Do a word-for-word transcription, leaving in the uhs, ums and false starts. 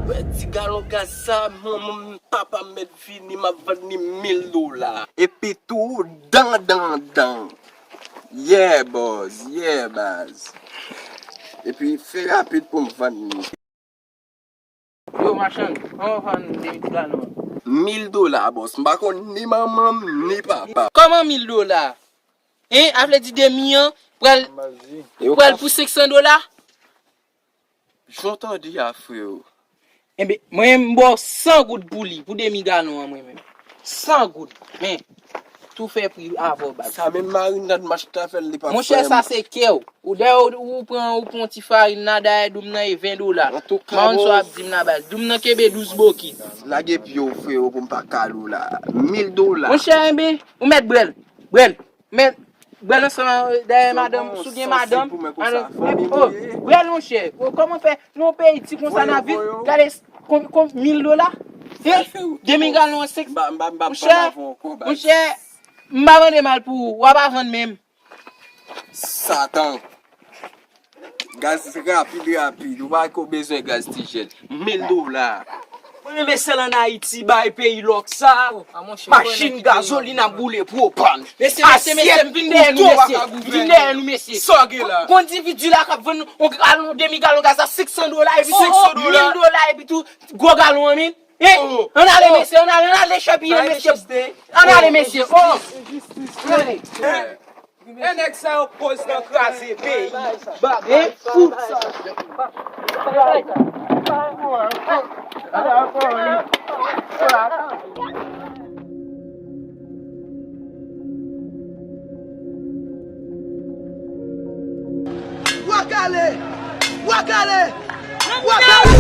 Wè ti galon gaz sa, mwen, mwen, papa m mèt vini, m ap vann li mil dola. Epi tou, dan, dan, dan. Yeah, bòz, yeah, baz. Epi fè rapid pou m vann li. Yo, machann, kòman w vann demi ti galon an? Mil dola, bòs. M pa konn ni manman m, ni papa. Kòman mil dola? Hein? A vle di demi an pral, pral pou senk san dola? Jan w tande a, freo. Enben, mwen, m ba w san goud pou li, pou demi galon an, mwen menm. San goud. Men, tou fè pri avè w, baz. Sa menm marinad m achte avè l, li pa fè m. Monchè, sa se kè w. Ou dèyè ou, ou pran, ou pran ti farin la, dayè doum nan e ven dola. Antouka, mawon sa w ap di m la, baz. Doum nan kenbe douz bokit. Lage pye w, freo, pou m pa kale w la. Mil dola. Monchè, enben, ou mèt bwè l. Bwè l. Men, bwè l ansanm, dayè madanm, si w gen madanm, oh, bwè l, monchè. Oh, kòman fè nan yon peyi ti konsa n ap viv? Gade, kon, kon, mil dola? Hein? Demi galon an senk. Monchè, monchè, m pa mande mal pou ou, w ap vann menm. Satan. Gaz rapid, rapid. Ou pa ko bezwen gaz ti jèn. Mil dola. Mwen renmen sèl ann Ayiti, bay peyi lòk sa. Machin, gazolin ap boule, pwopàn. Mesye, mesye, mesye, m vin dèyè nou, mesye. M vin dèyè nou, mesye. Sa w gen la? Gon endividi la k ap vann yon galon, demi galon gaz a senk san dola, epi tou, mil dola, epi tou, gwo galon an, men. Hein? Ann ale, mesye, ann ale, ann ale, chèpiye, mesye. Ann ale, mesye. Oh! Ann ale. E nèg sa yo koz nan kraze peyi. Bagay fout sa. Wakale! Wakale! Wakale!